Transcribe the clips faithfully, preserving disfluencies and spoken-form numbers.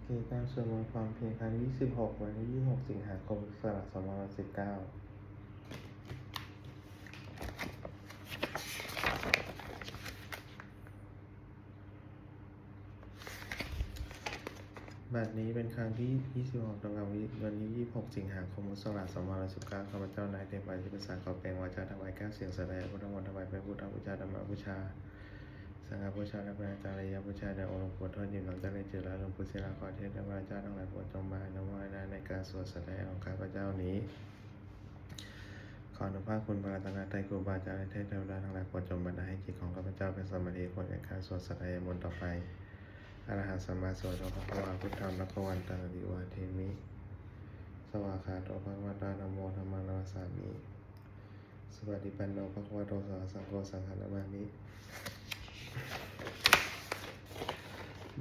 เทศน์การสวดมนต์พร้อมเพรียงครั้งที่ยี่สิบหก วันที่ยี่สิบหก สิงหาคม พุทธศักราช สองพันสิบเก้า บัดนี้เป็นครั้งที่ยี่สิบหก ตรงกับวันที่ยี่สิบหก สิงหาคม พุทธศักราช สองพันสิบเก้า ข้าพเจ้านายเทพาธิปสารขอเปล่งวาจาถวายเก้าเสียงสาธยายพุทธมนต์ ถวายเป็นพุทธบูชา ธรรมบูชา สังฆบูชา และพระอาจาริยบูชาแด่องค์หลวงปู่ทวด ยินดีเจริญเจริญหลวงปู่ศิลา ขอเทพเทวาเจ้าทั้งหลายโปรดจงมาอนุโมทนาในการสวดสาธยายของข้าพเจ้านี้ ขออนุภาพคุณพระรัตนตรัย ครูบาอาจารย์ และเทพเทวดาทั้งหลายโปรดจงบันดาลให้จิตของข้าพเจ้าเป็นสมาธิควรแก่การสวดสาธยายมนต์ต่อไป Arahaṃ sammāsambuddho bhagavā, buddhaṃ bhagavantaṃ abhivādemi. Svākkhāto bhagavatā dhammo, dhammaṃ namassāmi. Supaṭipanno bhagavato sāvakasaṅgho, saṅghaṃ namāmi.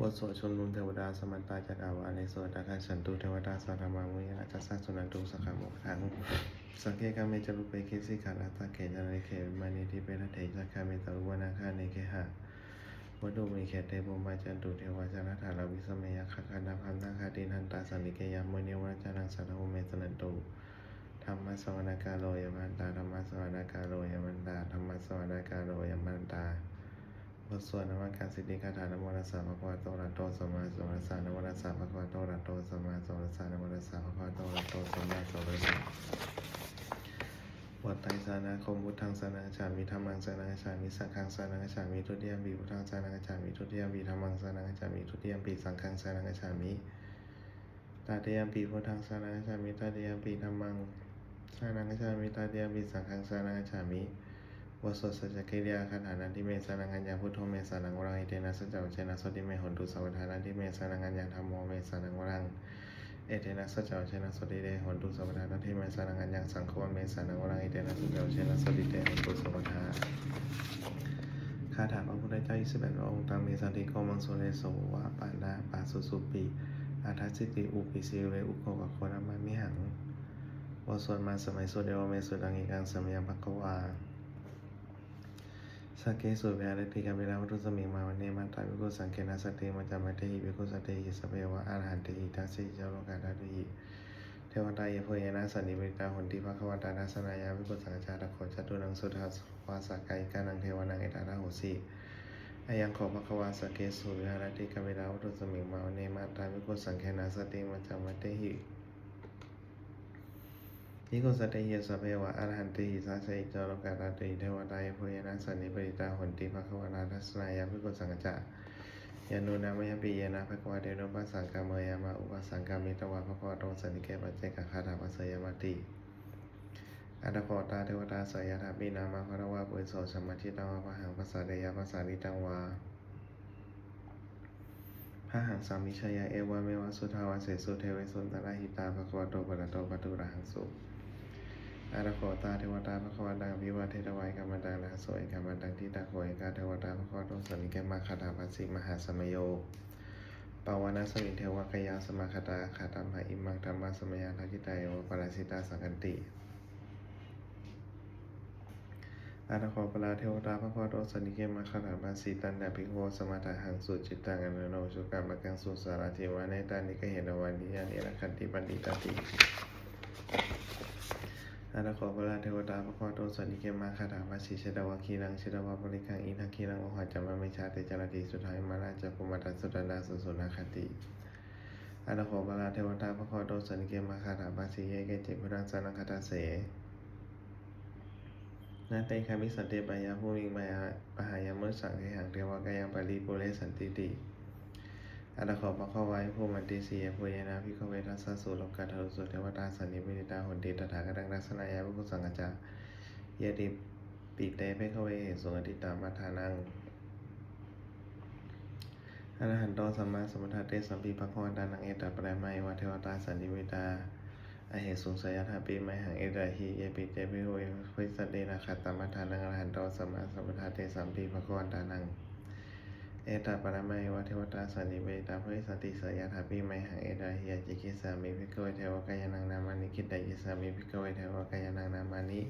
บทสวดชุมนุมเทวดา Samantā cakkavāḷesu atrāgacchantu devatā, saddhammaṃ munirājassa suṇantu saggamokkhadaṃ. Sagge kāme ca rūpe girisikharataṭe cantalikkhe vimāne, dīpe raṭṭhe ca gāme taruvanagahane gehavatthumhi khette, bhummā cāyantu devā jalathalavisame yakkhagandhabbanāgā, tiṭṭhantā santike yaṃ munivaravacanaṃ sādhavo me suṇantu. Dhammassavanakālo ayam bhadantā, dhammassavanakālo ayam bhadantā, dhammassavanakālo ayam bhadantā. บทสวดนมการสิทธิคาถา Namo tassa bhagavato arahato sammāsambuddhassa. Namo tassa bhagavato arahato sammāsambuddhassa. Namo tassa bhagavato arahato sammāsambuddhassa. บทไตรสรณคมน์ Buddhaṃ saraṇaṃ gacchāmi, dhammaṃ saraṇaṃ gacchāmi, saṅghaṃ saraṇaṃ gacchāmi. Dutiyampi buddhaṃ saraṇaṃ gacchāmi, dutiyampi dhammaṃ saraṇaṃ gacchāmi, dutiyampi saṅghaṃ saraṇaṃ gacchāmi. Tatiyampi buddhaṃ saraṇaṃ gacchāmi, tatiyampi dhammaṃ saraṇaṃ gacchāmi, tatiyampi saṅghaṃ saraṇaṃ gacchāmi. บทสวดสัจจกิริยาคาถา Natthi me saraṇaṃ aññaṃ, buddho me saraṇaṃ varaṃ, etena saccavajjena sotthi me hotu sabbadā. Natthi me saraṇaṃ aññaṃ, dhammo me saraṇaṃ varaṃ, etena saccavajjena sotthi te hotu sabbadā. Natthi me saraṇaṃ aññaṃ, saṅgho me saraṇaṃ varaṃ, etena saccavajjena sotthi te hotu sabbadā. คาถาพระพุทธเจ้า ยี่สิบแปด พระองค์ Taṃ me santike maṃ sūle, sovaṃ pana passusuṃ pi, athasīti upi sīve, ugghosatthako namāmihaṃ. บทสวดมหาสมัยสูตร Evamme sutaṃ ekaṃ samayaṃ bhagavā sakkesu viharati kapilavatthusmiṃ mahāvane mahatā bhikkhusaṅghena saddhiṃ pañcamattehi bhikkhusatehi sabbeheva arahantehi, dasahi ca lokadhātūhi devatā yebhuyyena sannipatitā honti bhagavatā dassanāya bhikkhusaṅghañca. Atha kho catunnaṃ suddhāvāsakāyikānaṃ devānaṃ etadahosi: Ayaṃ kho bhagavā sakkesu viharati kapilavatthusmiṃ mahāvane mahatā bhikkhusaṅghena saddhiṃ pañcamattehi bhikkhusatehi sabbeheva arahantehi, dasahi ca lokadhātūhi devatā yebhuyyena sannipatitā honti bhagavatā dassanāya bhikkhusaṅghañca. Yannūna mayampi yena bhagavā tenupasaṅkameyyāma, upasaṅkamitvā bhagavato santike paccekagāthā bhāseyyāmāti. Atha kho tā devatā seyyathāpi nāma balavā puriso sammiñjitaṃ vā bāhaṃ pasāreyya, pasāritaṃ vā bāhaṃ sammiñjeyya, evameva suddhāvāsesu devesu antarahitā bhagavato purato pāturahaṃsu. Atha kho tā devatā bhagavantaṃ abhivādetvā ekamantaṃ aṭṭhaṃsu. Ekamantaṃ ṭhitā kho ekā devatā bhagavato santike imaṃ gāthaṃ abhāsi: Mahāsamayo pavanasmiṃ, devakāyā samāgatā, āgatamha imaṃ dhammasamayaṃ, dakkhitāyeva aparājitasaṅghanti. Atha kho aparā devatā bhagavato santike imaṃ gāthaṃ abhāsi: Tatra bhikkhavo samādahaṃsu, cittaṃ attano ujukamakaṃsu, sārathīva nettāni gahetvā, indriyāni rakkhanti paṇḍitāti. Atha kho aparā devatā bhagavato santike imaṃ gāthaṃ abhāsi: Chetvā khīlaṃ chetvā palighaṃ, indakhīlaṃ ohaccamanejā, te caranti suddhā vimalā, cakkhumatā sudantā susunāgāti. Atha kho aparā devatā bhagavato santike imaṃ gāthaṃ abhāsi: Ye keci buddhaṃ saraṇaṃ gatāse, na te gamissanti apāyabhūmiṃ, pahāya mānusaṃ dehaṃ, devakāyaṃ paripūressantīti. Atha kho bhagavā bhikkhū āmantesi: Yebhuyyena bhikkhave dasasu lokadhātūsu devatā sannipatitā honti tathāgataṃ dassanāya bhikkhusaṅghañca. Yadidaṃpi te bhikkhave ahesuṃ atītamaddhānaṃ arahanto sammāsambuddhā, tesampi bhagavantānaṃ etaparamāyeva devatā sannipatitā ahesuṃ, seyyathāpi mayhaṃ etarahi. Yepi te bhikkhave bhavissanti anāgatamaddhānaṃ arahanto sammāsambuddhā, tesampi bhagavantānaṃ etaparamāyeva devatā sannipatitā bhavissanti, seyyathāpi mayhaṃ etarahi. Ācikkhissāmi bhikkhave devakāyānaṃ nāmāni, kittayissāmi bhikkhave devakāyānaṃ nāmāni,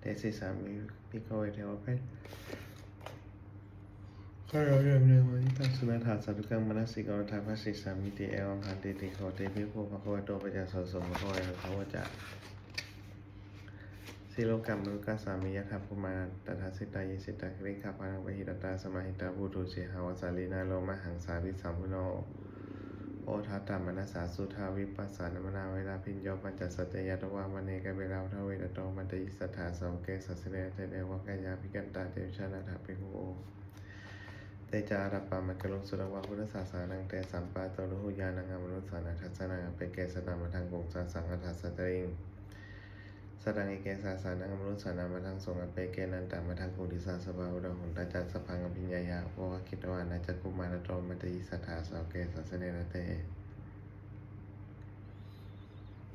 desissāmi bhikkhave devakā ข้าพเจ้าดำเนินมานิทังสุนัตถาสาธุกังมนสิกรรมทาภาสิสามิติ เอวังขันติติโขติภิกขุ ภะคะวะโต ปัจจโส สุภะคะวะโต ภะคะวะจา สิโลกัมมนุกัสสามิ ยัตถาภูมา ตถาสิตา เย สิตา คณิกา ปะทัง ปะหิ ตตา สมาหิตา ปูทุ เชหาวาสาลี นาโลมาหังสา ภิสัมพุโน โอทาตา มนัสสา สุทา วิปัสสา นามนา เวรา ภิญโญ ปัญจสัจจยา ตวา มะเน กะเวรา วัฏฏะ เวตโต มะตะยิ สัทธา สาวะเก สาสะเน ระเท เทวะกะยา ภิกขันตา เตวิชา นาถา ภิกขุ เตจา อารัปปะ มะกะลุง สุตวา พุทธสสานัง เตสัมปะโต นุหุ ญาณัง อมนุสสานัง ทัสสะนัง อัปเปเก สะตัง มะทัง กุง สาสัง อัฏฐา สัจจริง สตัง เอเก สาสานัง อมนุสสานัง มะทัง สุง อัปเปเก นันตะ มะทัง กุง ทิสสา สะพา วุตะ หุนตะ จัสสะพัง อภิญญา ยะ โว วะคิตวา นะ จักขุมา ทัตโต มะตะยิ สัทธา สาวะเก สาสะเน ระเท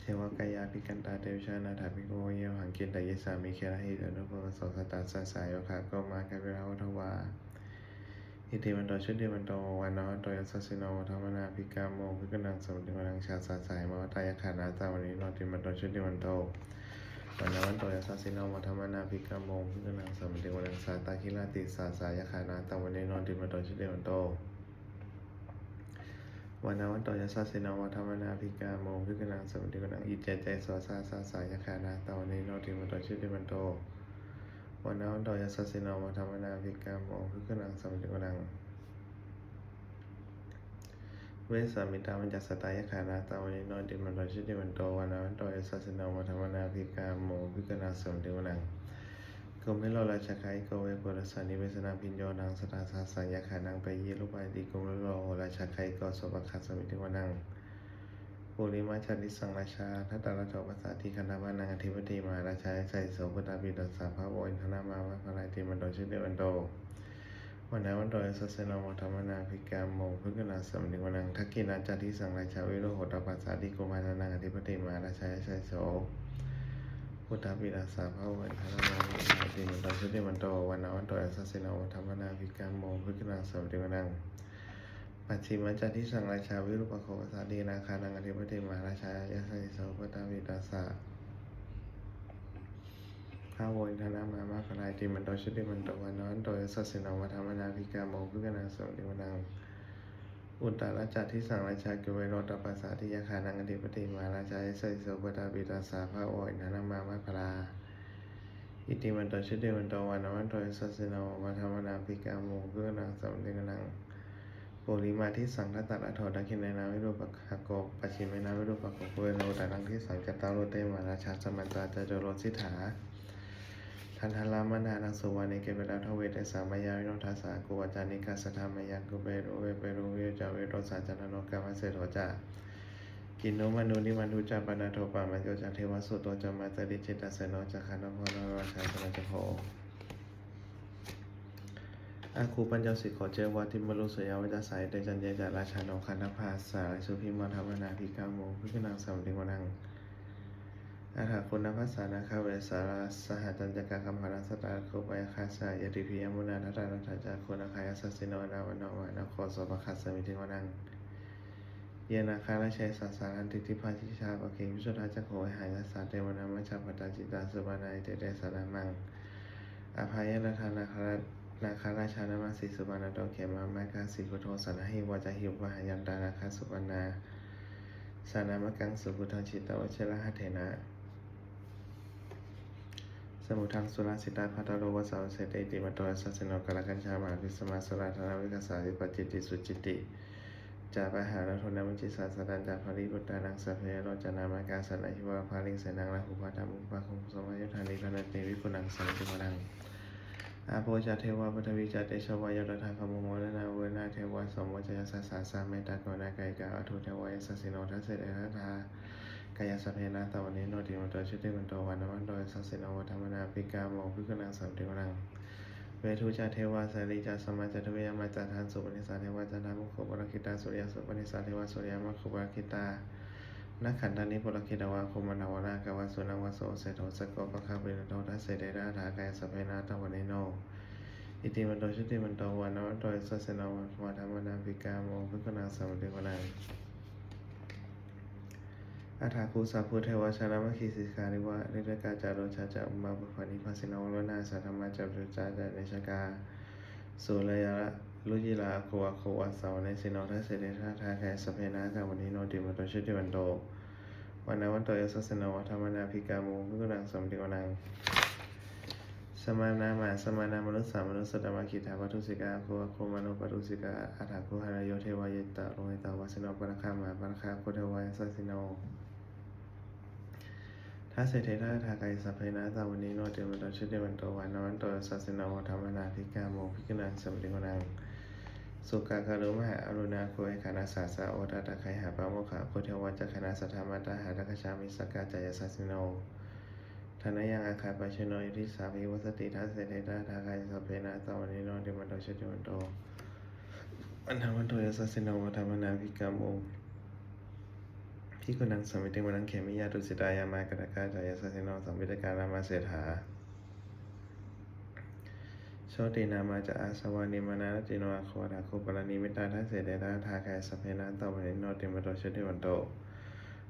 เทวะกะยา ภิกขันตา เตวิชา นาถา ภิกขุ เยวัง กิตตะยิสสามิ เขนะ หิตานุโพ สะ สัตตา สะ สายวะคะ โก มา กะเวรา วัฏฏะวา อิติมันโต ชุติมันโต วานะวันโต ยะสัสสิโน มะทะมะนา ภิกขะ โม ภิกขุนัง สะมะติวะนัง ชา สา สา หะ มะ วะตา ยักขะ นา ตะวะเนโน ติมันโต ชุติมันโต วานะวันโโต ยะสัสสิโน มะทะมะนา ภิกขะ โม ภิกขุนัง สะมะติวะนัง สา ตะขิลา ติสสา สา ยักขะ นา ตะวะเนโน ติมันโต ชุติมันโต วานะวันโต ยะสัสสิโน มะทะมะนา ภิกขะ โม ภิกขุนัง สะมะติวะนัง อิเจ เจ สะ สา สา สา ยักขะ นา ตะวะเนโน ติมันโต ชุติมันโต วานะวันโต ยะสัสสิโน มะทะมะนา ภิกขะ โม ภิกขุนัง สะมะติวะนัง เวสสา มิตตา ปัญจสตา ยักขะ นา ตะวะเนโน ติมันโต ชุติมันโต วานะวันโต ยะสัสสิโน มะทะมะนา ภิกขะ โม ภิกขุนัง สะมะติวะนัง กุมเมโร ราชา คณิโก เวปุรัสสา นิเวสสะนะ ภิญโญ นัง สัตตา สะ สา ยักขะ นา ปะยี รูปาทิ กุมเมโร โหราชา คณิโก โสภะคะ สะมะติวะนัง ปูริมะ จาติสสัง ราชา ทัตตะรัตโถ ปัสสา ทิ ขันธปะ นา อธิปติ มหาราชา ยะสะสิ โส พุทธาภี ตัสสะ ภะคะวะโต อินทะนะ มะ มะ พะ ลา อิติมันโต ชุติมันโต วานะวันโต ยะสัสสิโน มะทะมะนา ภิกขะ โม ภิกขุนัง สะมะติวะนัง ทักขิณะ จาติสสัง ราชา วิรุโหตะ ปัสสา ทิ กุมภา ทะ นา อธิปติ มหาราชา ยะสะสิ โส พุทธาภี ตัสสะ ภะคะวะโต อินทะนะ มะ มะ พะ ลา อิติมันโต ชุติมันโต วานะวันโต ยะสัสสิโน มะทะมะนา ภิกขะ โม ภิกขุนัง สะมะติวะนัง ปัจฉิมะ จาติสสัง ราชา วิรูปโข ปัสสา ทิ นาคา นัง อธิปติ มหาราชา ยะสะสิ โส พุทธาภี ตัสสะ ภะคะวะโต อินทะนะ มะ มะ พะ ลา อิติมันโต ชุติมันโต วานะวันโต ยะสัสสิโน มะทะมะนา ภิกขะ โม ภิกขุนัง สะมะติวะนัง อุตตะ จาติสสัง ราชา กุเวโรตะ ปัสสา ทิ ยักขะ นัง อธิปติ มหาราชา ยะสะสิ โส พุทธาภี ตัสสะ ภะคะวะโต อินทะนะ มะ มะ พะ ลา อิติมันโต ชุติมันโต วานะวันโต ยะสัสสิโน มะทะมะนา ภิกขะ โม ภิกขุนัง สะมะติวะนัง ปูริมะ ทิสสัง ทัตตะรัตโถ ทักขิเณนะ วิรูปะคะโก ปัจฉิเมนะ วิรูปะคะโก กุเวโร อุตตะรัง ทิสสัง จัตตาโร เต มหาราชา สัมมันตา จาตุโร สิทธา ทันทะละมะ ดานะ สุวะเณ เก เป ตา ทะเว เต สา มะ ยา วิโรทะ สะหะ กุ วัจจานิกา สัทธา มะ ยา กุเปโร เวปุโร วิรู จา วิรูโต สะ จาณะ โน กา มะ เสโถ จา กินนุ มะ นู นิ มะ นุ จา ปะ นะ โท ปะ มะ โย จา เท วะ สุ โต จา มา ตะ ริ เช ตะ เส โน จา คา นะ โพ นะ โร ราชา สะ นะ จา โพ อาคู ปัญโจ สิโข เจ วะ ทิ มะรุ สุ ยา วัจจา สะ เอ เต จัน เย จา ราชา โน คันธะ พา สะ สะ หะ ริ สุ พิ มะ ทะ มะ นา ภิกขะ โม ภิกขุนัง สะมะติวะนัง อะถะ โคณะ พัสสะ นา คา เวสสะ สะ หะ จัน ยะ กา คัม หะ รัสสะ ตา ร โค ปะ ยา คา สะ หะ ยะ ติ ภิ ยะ มุ นา ทัตตะ รัตถะ จา โค นา คา ยะ สะ สิ โน นา วะ โน มะ หะ นา โค โส ภะ คะ สะ มิ ติ วะ นัง เย นา คา รา เช สะ สา หัน ติ ทิ พา ทิ ชา ปะ เข วิ สุ ทา จา โข เว หา ยะ สะ เต วะ นา มะ จา ปะ ตา จิ ตา สุ ปะ นา อิ เต เต สะ นา มัง อะ พา ยะ รัตถะ นา คา รา นา คา รา ชา นะ มะ สิ สุ ปะ นะ โต เข มะ มะ กา สิ พุท โธ สะ นะ หิ วะ จา หิ วะ หา ยัน ตา นา คา สุ ปะ นา สะ นะ มะ กัง สุ พุท ธัง จิ ต วะ ชะ ระ หะ เถ นะ สะ มุ ทัง สุ ระ สิ ตา ภะ ทะ โร วะ สะ วะ เส เต อิ ติ มะ โต ยะ สะ สิ โน กะ ระ กัญ ชา มะ หา พิ สะ มา สุ รา ธ นะ วิ กา สา วิ ปะ จิ ติ สุ จิ ติ จา ปะ หะ ระ โท นะ มุ จิ สา สะ ตัญ จา ภะ ริ ปุตตา นัง สะ เภ ยะ โร จา นะ มะ กา สะ นะ หิ วะ ภะ ริ เส นะ ร า หุ ภะ ทะ มุ ปะ คุ สะ มะ ยุ ทา นิ กะ นะ เต ภิกขุ นัง สะ มะ ติวะนัง อาโป จา เท วะ ปะ ทะ วี จา เต โช วา โย ต ถา คา มุ โม นะ นะ เว นะ เท วะ สะ มะ จา ยะ สะ สา สะ เม ตา กรุ ณา กา ยิ กา วะ ทู เท วะ ยะ สะ สิ โน ทะ เส เต ทะ ถา กา ยะ สะ เภ นะ ตะ วะ เน โน ติ มัน โต ชุ ติ มัน โต วา นะ วัน โต ยะ สะ สิ โน มะ ทะ มะ นา ภิ กะ โม ภิกขุ นัง สะ มะ ติวะนัง เว ทู จา เท วะ สา ลี จา สะ มะ จา ท เว ยะ มะ จา ทัน สุ ปะ นิ สสา เท วะ จา ทะ มุ โข ปุ ระ คิ ตา สุ ริ ยะ สุ ปะ นิ สสา เท วะ สุ ริ ยะ มะ โข ปุ ระ คิ ตา นะ ขัน ทา นิ ปุ ระ คิ ตะ วะ โค มะ นะ วะ นา กะ วะ สุ นะ วะ โส เส โถ สะ โก ปะ คะ ปิ นะ โท ทะ เส เต ทะ ถา กา ยะ สะ เภ นะ ตะ วะ เน โน อิติ มัน โต ชุ ติ มัน โต วา นะ วัน โต ยะ สะ สิ โน มะ ทะ มะ นา ภิ กะ โม ภิกขุ นัง สะ มะ ติวะนัง อะถะ คุ สะ พุ เท วะ ชา นะ มะ ขี สิ ขะ ริ วะ ริ ตะ กา จา โร ชา จา อุ มะ ปุ พะ นิ พะ สิ นะ วะ รุ ณา สะ ธัม มะ จา ตุ จา จา เน ชะ กา สุ รายะ Rucirā āgū āgū vāsavanesino, dasete dasadhā kāyā sabbe nānattavaṇṇino, iddhimanto jutimanto vaṇṇavanto yasassino, modamānā abhikkāmuṃ bhikkhūnaṃ samitiṃ vanaṃ. Samānā mahāsamānā mānusā mānusuttamā, khiḍḍāpadūsikā āgū āgū manopadūsikā, athāgū harayo devā yadidaṃ loke pavasino, pāragā mahāpāragā āgū devā yasassino, dasete dasadhā kāyā sabbe nānattavaṇṇino, iddhimanto jutimanto vaṇṇavanto yasassino, modamānā abhikkāmuṃ bhikkhūnaṃ samitiṃ vanaṃ. Sukkā karumhā aruṇā āgū veghanasā saha, odātagayhā pāmokkhā āgū devā yasassino, saddhammattā hāragajā missakā ca yasassino, thanayaṃ āgā pajjunno yo disā abhivassati, dasete dasadhā kāyā sabbe nānattavaṇṇino, iddhimanto jutimanto vaṇṇavanto yasassino, modamānā abhikkāmuṃ bhikkhūnaṃ samitiṃ vanaṃ. Khemiyā tusitā yāmā kaṭṭhakā ca yasassino, lambitakā lāmaseṭṭhā jotināmā ca āsavā, nimmānaratino āgū athāgū paranimmitā, dasete dasadhā kāyā sabbe nānattavaṇṇino, iddhimanto jutimanto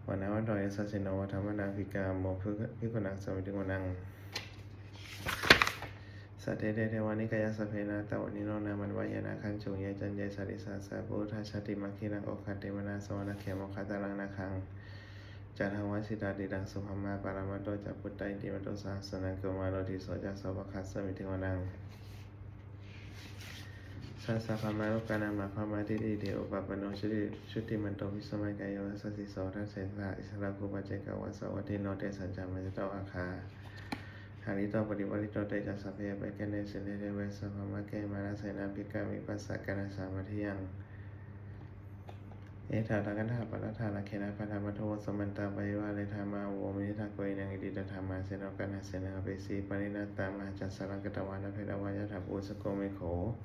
vaṇṇavanto yasassino, modamānā abhikkāmuṃ bhikkhūnaṃ samitiṃ vanaṃ. Saṭṭhete devanikāyā sabbe nānattavaṇṇino, nāmanvayena āgañchuṃ ye caññe sadisā saha. Pavutthajātimakkhīlaṃ oghatiṇṇamanāsavaṃ, dakkhemoghataraṃ nāgaṃ candaṃva asitātitaṃ. Subrahmā paramatto ca puttā iddhimato saha, sanaṅkumāro tisso ca sopāga samitiṃ vanaṃ. Sahassabrahmalokānaṃ mahābrahmābhitiṭṭhati, upapanno jutimanto bhismākāyo yasassi so. Dasettha issarā āgū paccekavasavattino, tesañca majjhato āgā hārito parivārito. Te ca sabbe abhikkante sinde deve sabrahmake, mārasenā abhikkāmi passa kaṇhassa mandiyaṃ. Etha gaṇhatha bandhatha rāgena bandhamatthu vo, samantā parivāretha mā vo muñcittha koci naṃ. Iti tattha mahāseno kaṇhasenaṃ apesayi, pāṇinā taṃ mahāsaṅghaṃ katvāna bheravaṃ. Yathā pāvussako megho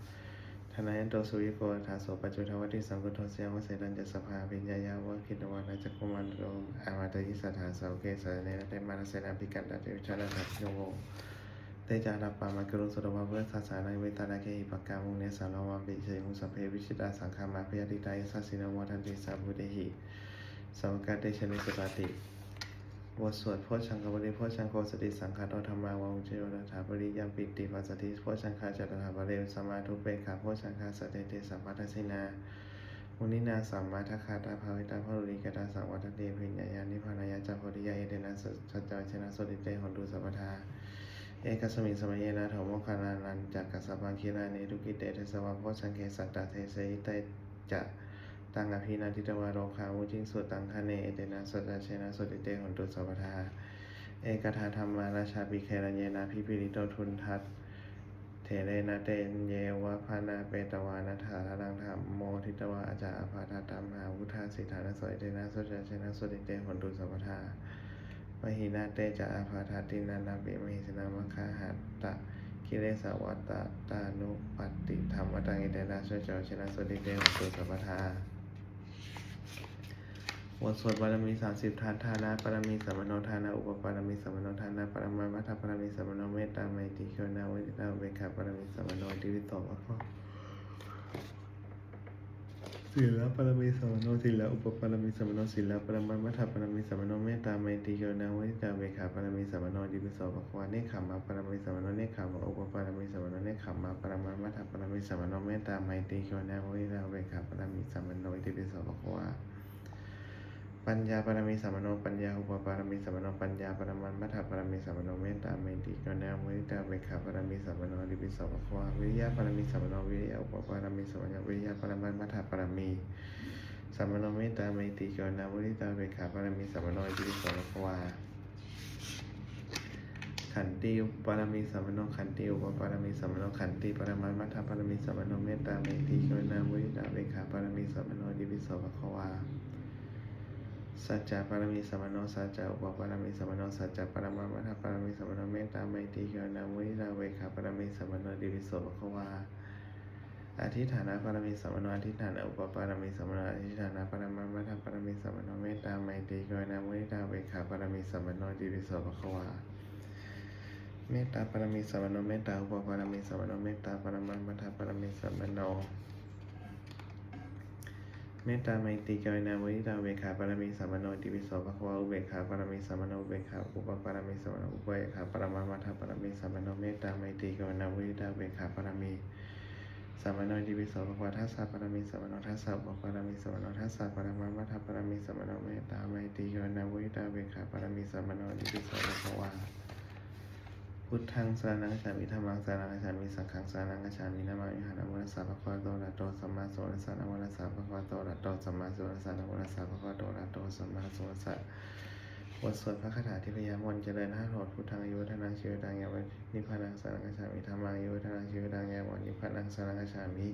thanayanto sopāga, tadā so paccudāvatti saṅkuddho. Sīhaṃ sīhāva sīhāva sabbā, abhiññāya vavakkhitvāna cakkhumā. Tato āmantayi satthā sāvake sāsane rate, mārasenā abhikkantā te vijānātha bhikkhavo. Te ca ātappamakaruṃ sutvā buddhassa sāsanaṃ, vītarāgehi pakkāmuṃ nesaṃ lomampi iñjayuṃ. Sabbe vijitasaṅgāmā bhayātītā yasassino, modanti saha bhūtehi sāvakā te janesutāti. บทสวด Bojjhaṅgaballī. Bojjhaṅgo satisaṅkhāto dhammavaramuttamaṃ, yo tattha viññūhīti passaddhi. Bojjhaṅgā ca tattha pare, samādhupekkhabojjhaṅgā. Saṭṭhete sabbadassinā muninā sammadakkhātā, bhāvitā bahulīkatā, samaṃ vaḍḍhanti abhiññāya nibbānāya ca bodhiyā. Etena saccavajjena sotthi te hotu sabbadā. Ekasmiṃ samaye nātho moggallānañca kassapaṃ, gilāne dukkhite disvā bojjhaṅge satta desayi. Te ca taṃ abhinanditvā rogā mucciṃsu taṅkhaṇe. Etena saccavajjena sotthi te hotu sabbadā. Ekadā dhammarājāpi gelaññenābhipīḷito, cundattherena tena yeva bhaṇāpetvāna sādaraṃ, dhammo dītvā ca ābādhā tamhā vuṭṭhāsi ṭhānaso. Etena saccavajjena sotthi te hotu sabbadā. Pahīnā te ca ābādhā tiṇṇannampi mahesinaṃ, maggāhatakilesavaḍḍhanupapattidhammataṃ. Etena saccavajjena sotthi te hotu sabbadā. บทสวดบารมีสามสิบทัศน์ Dāna pāramī sampanno, dāna upapāramī sampanno, dāna paramatthapāramī sampanno, mettā maitrī karuṇā muditā upekkhā pāramī sampanno, itipi so bhagavā. Sīla pāramī sampanno, sīla upapāramī sampanno, sīla paramatthapāramī sampanno, mettā maitrī karuṇā muditā upekkhā pāramī sampanno, itipi so bhagavā. Nekkhamma pāramī sampanno, nekkhamma upapāramī sampanno, nekkhamma paramatthapāramī sampanno, mettā maitrī karuṇā muditā upekkhā pāramī sampanno, itipi so bhagavā. Paññā pāramī sampanno, paññā upapāramī sampanno, paññā paramatthapāramī sampanno, mettā maitrī karuṇā muditā upekkhā pāramī sampanno, itipi so bhagavā. Viriya pāramī sampanno, viriya upapāramī sampanno, viriya paramatthapāramī sampanno, mettā maitrī karuṇā muditā upekkhā pāramī sampanno, itipi so bhagavā. Khanti pāramī sampanno, khanti upapāramī sampanno, khanti paramatthapāramī sampanno, mettā maitrī karuṇā muditā upekkhā pāramī sampanno, itipi so bhagavā. Sacca pāramī sampanno, sacca upapāramī sampanno, sacca paramatthapāramī sampanno, mettā maitrī karuṇā muditā upekkhā pāramī sampanno, itipi so bhagavā. Adhiṭṭhāna pāramī sampanno, adhiṭṭhāna upapāramī sampanno, adhiṭṭhāna paramatthapāramī sampanno, mettā maitrī karuṇā muditā upekkhā pāramī sampanno, itipi so bhagavā. Mettā pāramī sampanno, mettā upapāramī sampanno, mettā paramatthapāramī sampanno, mettā maitrī karuṇā muditā upekkhā pāramī sampanno, itipi so bhagavā. Upekkhā pāramī sampanno, upekkhā upapāramī sampanno, upekkhā paramatthapāramī sampanno, mettā maitrī karuṇā muditā upekkhā pāramī sampanno itipi so bhagavā. Dasapāramī sampanno, dasa upapāramī sampanno, dasa paramattha pāramī sampanno, mettā maitrī karuṇā muditā upekkhā pāramī sampanno itipi so bhagavā. Buddhaṃ saraṇaṃ gacchāmi, dhammaṃ saraṇaṃ gacchāmi, saṅghaṃ saraṇaṃ gacchāmi, namāmihaṃ. Namo tassa bhagavato arahato sammāsambuddhassa. Namo tassa bhagavato arahato sammāsambuddhassa. Namo tassa bhagavato arahato sammāsambuddhassa. บทสวดพระคาถาทิพยมนต์ เจริญห้าโหรด Buddhaṃ āyuvaḍḍhanaṃ jīvitaṃ yāva nibbānaṃ saraṇaṃ gacchāmi. Dhammaṃ āyuvaḍḍhanaṃ jīvitaṃ yāva nibbānaṃ saraṇaṃ gacchāmi.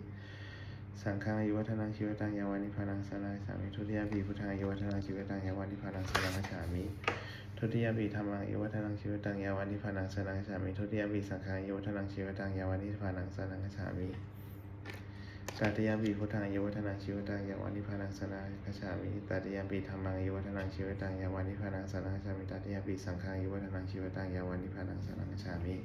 Saṅghaṃ āyuvaḍḍhanaṃ jīvitaṃ yāva nibbānaṃ saraṇaṃ gacchāmi. Dutiyampi buddhaṃ āyuvaḍḍhanaṃ jīvitaṃ yāva nibbānaṃ saraṇaṃ gacchāmi. Dutiyampi dhammaṃ āyuvaḍḍhanaṃ jīvitaṃ yāva nibbānaṃ saraṇaṃ gacchāmi. Dutiyampi saṅghaṃ āyuvaḍḍhanaṃ jīvitaṃ yāva nibbānaṃ saraṇaṃ gacchāmi. Tatiyampi buddhaṃ āyuvaḍḍhanaṃ jīvitaṃ yāva nibbānaṃ saraṇaṃ gacchāmi. Tatiyampi dhammaṃ āyuvaḍḍhanaṃ jīvitaṃ yāva nibbānaṃ saraṇaṃ gacchāmi. Tatiyampi saṅghaṃ āyuvaḍḍhanaṃ jīvitaṃ yāva nibbānaṃ saraṇaṃ gacchāmi.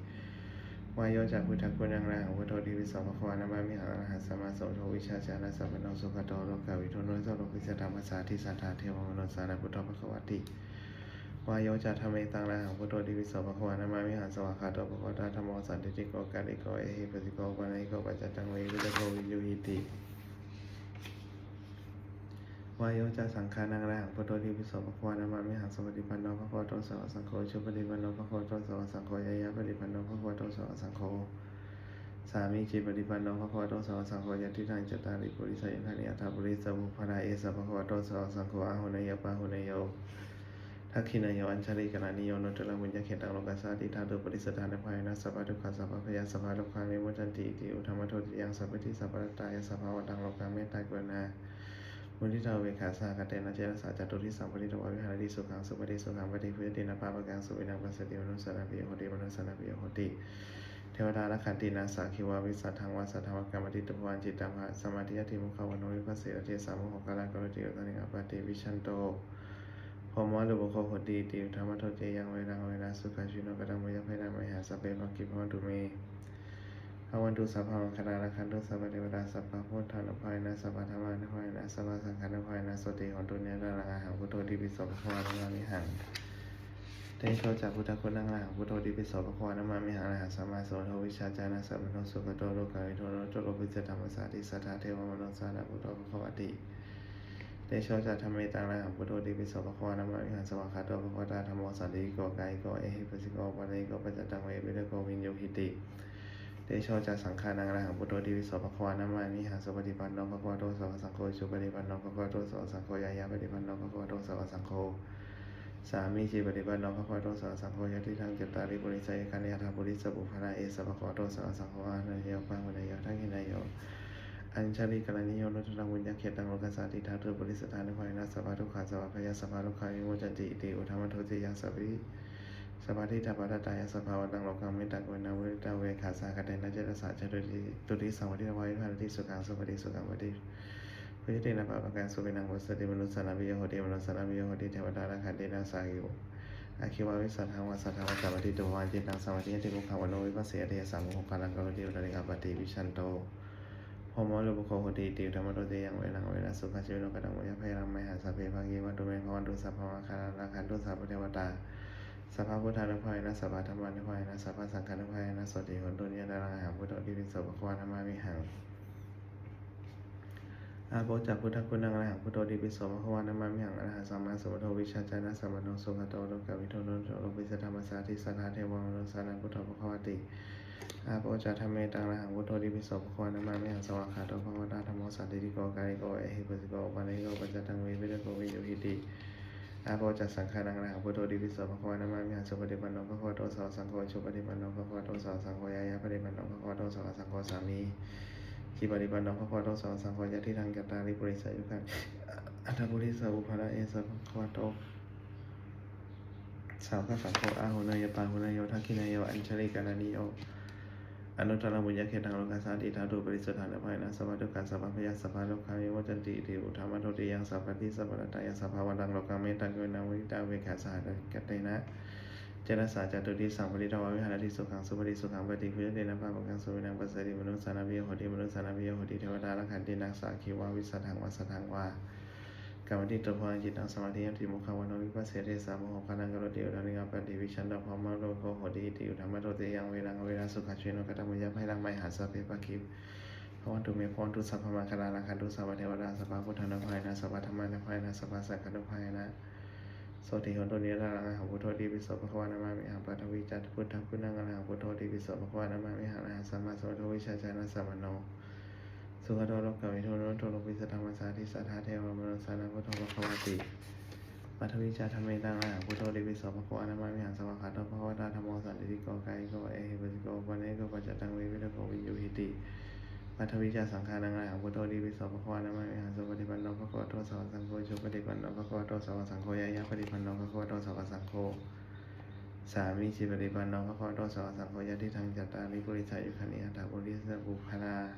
Vāyo ca buddhaguṇaṃ arahaṃ buddho itipi so bhagavā. Namāmihaṃ arahaṃ sammāsambuddho vijjācaraṇasampanno sugato lokavidū anuttaro purisadammasārathi satthā devamanussānaṃ buddho bhagavāti. Vāyo ca dhammetaṃ arahaṃ buddho itipi so bhagavā. Namāmihaṃ. Svākkhāto bhagavatā dhammo sandiṭṭhiko akāliko ehipassiko opanayiko paccattaṃ veditabbo viññūhīti. Vāyo ca saṅghānaṃ arahaṃ buddho itipi so bhagavā. Namāmihaṃ. Supaṭipanno bhagavato sāvakasaṅgho, ujupaṭipanno bhagavato sāvakasaṅgho, ñāyapaṭipanno bhagavato sāvakasaṅgho, sāmīcipaṭipanno bhagavato sāvakasaṅgho, yadidaṃ cattāri purisayugāni aṭṭha purisapuggalā, esa bhagavato sāvakasaṅgho, āhuneyyo pāhuneyyo dakkhiṇeyyo añjalikaraṇīyo anuttaraṃ puññakkhettaṃ lokassāti. Dhātuparisittānubhāvena sabbadukkhā sabbabhayā sabbarogā vimuccanti. Iti uddhamadho tiriyaṃ sabbadhi sabbattatāya sabbāvantaṃ lokaṃ mettā karuṇā muditā upekkhā sahagatena cetasā catuddisaṃ pharitvā viharati. Sukhaṃ supati, sukhaṃ paṭibujjhati, na pāpakaṃ supinaṃ passati, manussānaṃ piyo hoti, amanussānaṃ piyo hoti, devatā rakkhanti, nāssa aggi vā visaṃ vā satthaṃ vā kamati, taṃ pāvanaṃ cittaṃ samādhiyati, mukhavaṇṇo vippasīdati, asammūḷho kālaṃ karoti, uttariṃ appaṭivijjhanto brahmalokūpago hoti. Iti uddhamadho tiriyaṃ averaṃ averā sukhajīvino. Kataṃ puññaphalaṃ mayhaṃ sabbe bhāgī bhavantu me. Bhavantu sabbamaṅgalaṃ, rakkhantu sabbadevatā, sabbabuddhānubhāvena sabbadhammānubhāvena sabbasaṅghānubhāvena sotthī hontu nirantaraṃ. Arahaṃ buddho itipi so bhagavā. Namāmihaṃ. Tejo ca buddhaguṇaṃ arahaṃ buddho itipi so bhagavā. Namāmihaṃ. Arahaṃ sammāsambuddho vijjācaraṇasampanno sugato lokavidū anuttaro purisadammasārathi satthā devamanussānaṃ buddho bhagavāti. Tejo ca dhammetaṃ arahaṃ buddho itipi so bhagavā. Namāmihaṃ. Svākkhāto bhagavatā dhammo sandiṭṭhiko akāliko ehipassiko opanayiko paccattaṃ veditabbo viññūhīti. Tejo ca saṅghānaṃ arahaṃ buddho itipi so bhagavā. Namāmihaṃ. Supaṭipanno bhagavato sāvakasaṅgho, ujupaṭipanno bhagavato sāvakasaṅgho, ñāyapaṭipanno bhagavato sāvakasaṅgho, sāmīcipaṭipanno bhagavato sāvakasaṅgho, yadidaṃ cattāri purisayugāni aṭṭha purisapuggalā, esa bhagavato sāvakasaṅgho, āhuneyyo pāhuneyyo dakkhiṇeyyo añjalikaraṇīyo anuttaraṃ puññakkhettaṃ lokassāti. Dhātuparisittānubhāvena sabbadukkhā sabbabhayā sabbarogā vimuccanti. Iti uddhamadho tiriyaṃ sabbadhi sabbattatāya sabbāvantaṃ lokaṃ mettā karuṇā muditā upekkhā sahagatena cetasā catuddisaṃ pharitvā viharati. Sukhaṃ supati, sukhaṃ paṭibujjhati, na pāpakaṃ supinaṃ passati, manussānaṃ piyo hoti, amanussānaṃ piyo hoti, devatā rakkhanti, nāssa aggi vā visaṃ vā satthaṃ vā kamati, taṃ pāvanaṃ cittaṃ samādhiyati, mukhavaṇṇo vippasīdati, asammūḷho kālaṃ karoti, uttariṃ appaṭivijjhanto brahmalokūpago hoti. Iti uddhamadho tiriyaṃ averaṃ averā sukhajīvino. Kataṃ puññaphalaṃ mayhaṃ sabbe bhāgī bhavantu me. Bhavantu sabbamaṅgalaṃ, rakkhantu sabbadevatā, sabbabuddhānubhāvena sabbadhammānubhāvena sabbasaṅghānubhāvena sotthī hontu nirantaraṃ. Arahaṃ buddho itipi so bhagavā. Namāmihaṃ. Āpo ca buddhaguṇaṃ arahaṃ buddho itipi so bhagavā. Namāmihaṃ. Arahaṃ sammāsambuddho vijjācaraṇasampanno sugato lokavidū anuttaro purisadammasārathi satthā devamanussānaṃ buddho bhagavāti. Āpo ca dhammetaṃ arahaṃ buddho itipi so bhagavā. Namāmihaṃ. Svākkhāto bhagavatā dhammo sandiṭṭhiko akāliko ehipassiko opanayiko paccattaṃ veditabbo viññūhīti. Āpo ca saṅghānaṃ arahaṃ buddho itipi so bhagavā. Namāmihaṃ. Supaṭipanno bhagavato sāvakasaṅgho, ujupaṭipanno bhagavato sāvakasaṅgho, ñāyapaṭipanno bhagavato sāvakasaṅgho, sāmīcipaṭipanno bhagavato sāvakasaṅgho, yadidaṃ cattāri purisayugāni aṭṭha purisapuggalā, esa bhagavato sāvakasaṅgho, āhuneyyo pāhuneyyo dakkhiṇeyyo añjalikaraṇīyo anuttaraṃ puññakkhettaṃ lokassāti. Dhātuparisittānubhāvena sabbadukkhā sabbabhayā sabbarogā vimuccanti. Iti uddhamadho tiriyaṃ sabbadhi sabbattatāya sabbāvantaṃ lokaṃ mettā karuṇā muditā upekkhā sahagatena cetasā catuddisaṃ pharitvā viharati. Sukhaṃ supati, sukhaṃ paṭibujjhati, na pāpakaṃ supinaṃ passati, manussānaṃ piyo hoti, amanussānaṃ piyo hoti, devatā rakkhanti, nāssa aggi vā visaṃ vā satthaṃ vā kamati, taṃ pāvanaṃ cittaṃ samādhiyati, mukhavaṇṇo vippasīdati, asammūḷho kālaṃ karoti, uttariṃ appaṭivijjhanto brahmalokūpago hoti. Iti uddhamadho tiriyaṃ averaṃ averā sukhajīvino. Kataṃ puññaphalaṃ mayhaṃ sabbe bhāgī Bhavantu me, bhavantu sabbamaṅgalaṃ, rakkhantu sabbadevatā, sabbabuddhānubhāvena, sabbadhammānubhāvena, sabbasaṅghānubhāvena, sotthī hontu nirantaraṃ. Ahaṃ buddho itipi so bhagavā namāmihaṃ. Paṭhavī ca buddhaguṇaṃ arahaṃ buddho itipi so bhagavā namāmihaṃ. Arahaṃ sammāsambuddho vijjācaraṇasampanno sugato lokavidū anuttaro purisadammasārathi satthā devamanussānaṃ buddho bhagavāti. Paṭhavī ca dhammetaṃ arahaṃ buddho itipi so bhagavā namāmihaṃ. Svākkhāto bhagavatā dhammo sandiṭṭhiko akāliko ehipassiko opanayiko paccattaṃ veditabbo viññūhīti. Paṭhavī ca saṅghānaṃ arahaṃ buddho itipi so bhagavā namāmihaṃ. Supaṭipanno bhagavato sāvakasaṅgho, ujupaṭipanno bhagavato sāvakasaṅgho, ñāyapaṭipanno bhagavato sāvakasaṅgho, sāmīcipaṭipanno bhagavato sāvakasaṅgho, yadidaṃ cattāri purisayugāni aṭṭha purisapuggalā,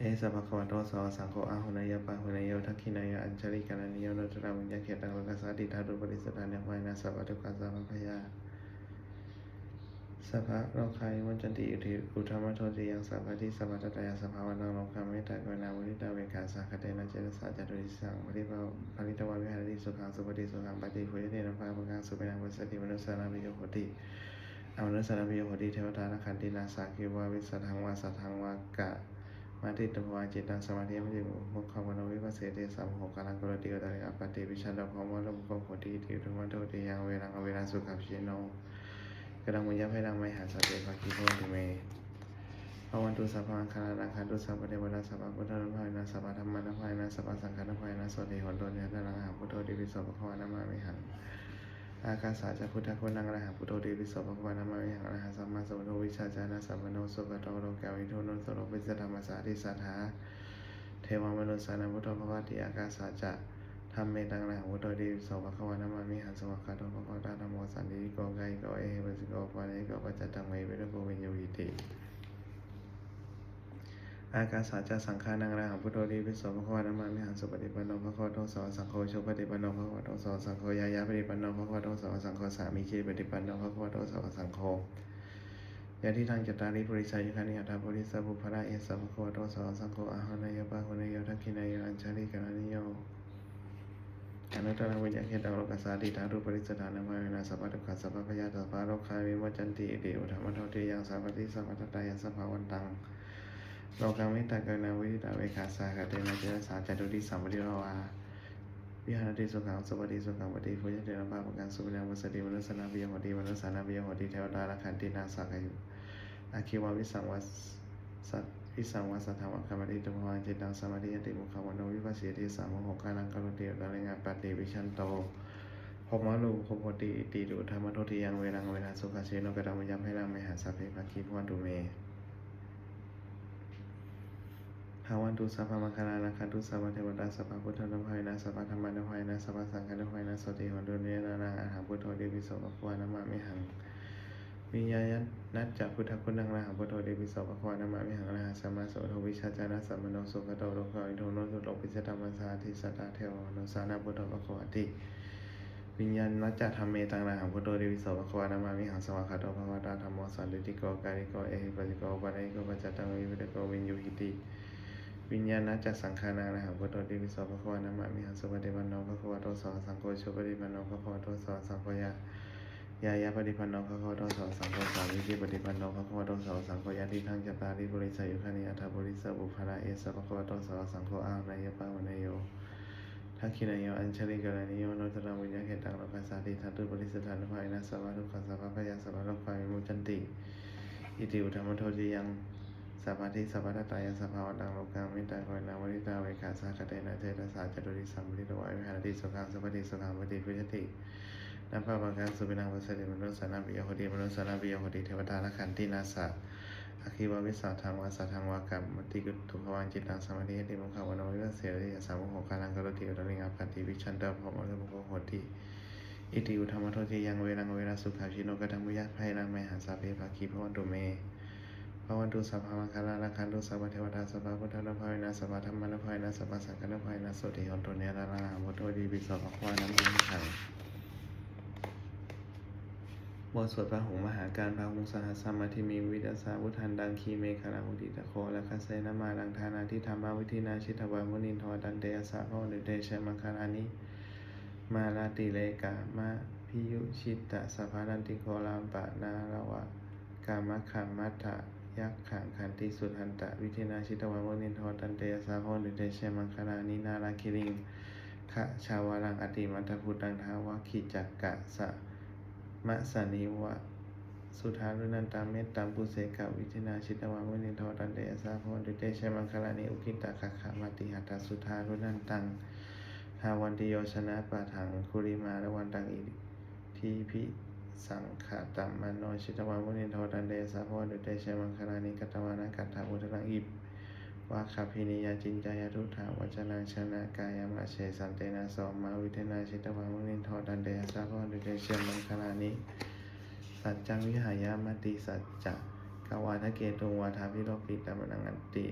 esa bhagavato sāvakasaṅgho, āhuneyyo pāhuneyyo dakkhiṇeyyo añjalikaraṇīyo anuttaraṃ puññakkhettaṃ lokassāti. Dhātuparisuddhānubhāvena sabbadukkhā sabbabhayā sabbarogā vimuccanti. Iti uddhamadho tiriyaṃ sabbadhi sabbattatāya sabbāvantaṃ lokaṃ mettā karuṇā muditā upekkhā sahagatena cetasā catuddisaṃ pharitvā viharati. Sukhaṃ supati, sukhaṃ paṭibujjhati, na pāpakaṃ supinaṃ passati, manussānaṃ piyo hoti, amanussānaṃ piyo hoti, devatā rakkhanti, nāssa aggi vā visaṃ vā satthaṃ vā kamati, taṃ tvaṃ cittaṃ samādhiyāma, atiandhimukhaṃ mano vippasīdati, asammūḷho kālaṃ karoti, uttariṃ āpatti vijjhanto brahmalokūpago hoti. Iti uddhamadho tiriyaṃ averaṃ averā sukhajīvino. Kataṃ puññaphalaṃ mayhaṃ sabbe bhāgī bhavantu me. Bhavantu sabbamaṅgalaṃ, rakkhantu sabbadevatā, sabbabuddhānubhāvena, sabbadhammānubhāvena, sabbasaṅghānubhāvena, sotthī hontu nirantaraṃ. Ahaṃ buddho itipi so bhagavā namāmihaṃ. Ākāsā ca buddhaguṇaṃ arahaṃ buddho itipi so bhagavā namāmihaṃ. Arahaṃ sammāsambuddho vijjācaraṇasampanno sugato lokavidū anuttaro purisadammasārathi satthā devamanussānaṃ buddho bhagavāti. Ākāsā ca dhammetaṃ arahaṃ buddho itipi so bhagavā namāmihaṃ. Svākkhāto bhagavatā dhammo sandiṭṭhiko akāliko ehipassiko opanayiko paccattaṃ veditabbo viññūhīti. Ākāsā ca saṅghānaṃ arahaṃ buddho itipi so bhagavā namāmihaṃ. Supaṭipanno bhagavato sāvakasaṅgho, ujupaṭipanno bhagavato sāvakasaṅgho, ñāyapaṭipanno bhagavato sāvakasaṅgho, sāmīcipaṭipanno bhagavato sāvakasaṅgho, yadidaṃ cattāri purisayugāni aṭṭha purisapuggalā, esa bhagavato sāvakasaṅgho, āhuneyyo pāhuneyyo dakkhiṇeyyo añjalikaraṇīyo anuttaraṃ puññakkhettaṃ lokassāti. Dhātuparisuddhānubhāvena sabbadukkhā sabbabhayā sabbarogā vimuccanti. Iti uddhamadho tiriyaṃ sabbadhi sabbattatāya sabbāvantaṃ lokaṃ mettā karuṇā muditā upekkhā sahagatena cetasā catuddisaṃ pharitvā viharati. Sukhaṃ supati, sukhaṃ paṭibujjhati, na pāpakaṃ supinaṃ passati, manussānaṃ piyo hoti, amanussānaṃ piyo hoti, devatā rakkhanti, nāssa aggi vā visaṃ vā sat- visaṃ vā satthaṃ vā kamati, taṃ tvaṃ cittaṃ samādhiyāma, atiandhimukhaṃ mano vippasīdati, asammūḷho kālaṃ karoti, uttariṃ āpatti vijjhanto brahmalokūpago hoti. Iti uddhamadho tiriyaṃ averaṃ averā sukhajīvino. Kataṃ puññaphalaṃ mayhaṃ sabbe bhāgī bhavantu me. Bhavantu sabbamaṅgalaṃ, rakkhantu sabbadevatā, sabbabuddhānubhāvena, sabbadhammānubhāvena, sabbasaṅghānubhāvena, sotthī hontu nirantaraṃ. Arahaṃ buddho itipi so bhagavā namāmihaṃ. Viññāṇañca buddhaguṇaṃ arahaṃ buddho itipi so bhagavā namāmihaṃ. Arahaṃ sammāsambuddho vijjācaraṇasampanno sugato lokavidū anuttaro purisadammasārathi satthā devamanussānaṃ buddho bhagavāti. Viññāṇañca dhammetaṃ arahaṃ buddho itipi so bhagavā namāmihaṃ. Svākkhāto bhagavatā dhammo sandiṭṭhiko akāliko ehipassiko opanayiko paccattaṃ veditabbo viññūhīti. Viññāṇañca saṅghānaṃ arahaṃ buddho itipi so bhagavā namāmihaṃ. Supaṭipanno bhagavato sāvakasaṅgho, ujupaṭipanno bhagavato sāvakasaṅgho, ñā- ñāyapaṭipanno bhagavato sāvakasaṅgho, sāmīcipaṭipanno bhagavato sāvakasaṅgho, yadidaṃ cattāri purisayugāni aṭṭha purisapuggalā, esa bhagavato sāvakasaṅgho, āhuneyyo pāhuneyyo dakkhiṇeyyo añjalikaraṇīyo anuttaraṃ puññakkhettaṃ lokassāti. Dhātuparisuddhānubhāvena sabbadukkhā sabbabhayā sabbarogā vimuccanti. Iti uddhamadho tiriyaṃ sabbadhi sabbattatāya sabbāvantaṃ lokaṃ mettā karuṇā muditā upekkhā sahagatena cetasā catuddisaṃ pharitvā viharati. Sukhaṃ supati, sukhaṃ paṭibujjhati, na pāpakaṃ supinaṃ passati, manussānaṃ piyo hoti, amanussānaṃ piyo hoti, devatā rakkhanti, nāssa aggi vā visaṃ vā satthaṃ vā kamati, taṃ tvaṃ cittaṃ samādhiyāma, atiandhimukhaṃ mano vippasīdati, asammūḷho kālaṃ karoti, uttariṃ āpatti vijjhanto brahmalokūpago hoti. Iti uddhamadho tiriyaṃ averaṃ averā sukhajīvino. Kataṃ puññaphalaṃ mayhaṃ sabbe bhāgī bhavantu me. Bhavantu sabbamaṅgalaṃ, rakkhantu sabbadevatā, sabbabuddhānubhāvena, sabbadhammānubhāvena, sabbasaṅghānubhāvena, sotthī hontu nirantaraṃ. Arahaṃ buddho itipi so bhagavā namāmihaṃ. บทสวดพาหุงมหากาล Bāhuṃ sahassam abhinimmitasāvudhantaṃ, grīmekhalaṃ uditaghorasasenamāraṃ, dānādidhammavidhinā jitavā munindo, tantejasā bhavatu te jayamaṅgalāni. Mārātirekamabhiyujjhitasabbarattiṃ, ghorampanāḷavakamakkhamathaddhayakkhaṃ, Yakkhagandhisuddantavidhinā jitavā munindo tantejasā bhavatu te jayamaṅgalāni. Nāḷāgiriṃ gajavaraṃ atimattabhūtaṃ dāvaggicakkamasanīva sudāruṇantaṃ mettambusekavidhinā jitavā munindo tantejasā bhavatu te jayamaṅgalāni. Ukkhittakhaggamatihatthasudāruṇantaṃ dhāvantiyojanapathaṅgulimālavantaṃ iddhībhisaṅkhatamano jitavā munindo tantejasā bhavatu te jayamaṅgalāni. Katvāna kaṭṭhamudaraṃ iva gabbhinīyā ciñcāya duṭṭhavacanaṃ janakāyamajjhe santena somavidhinā jitavā munindo tantejasā bhavatu te jayamaṅgalāni. Saccaṃ vihāya matisaccakavādaketuṃ vādābhiropitamanaṃ ati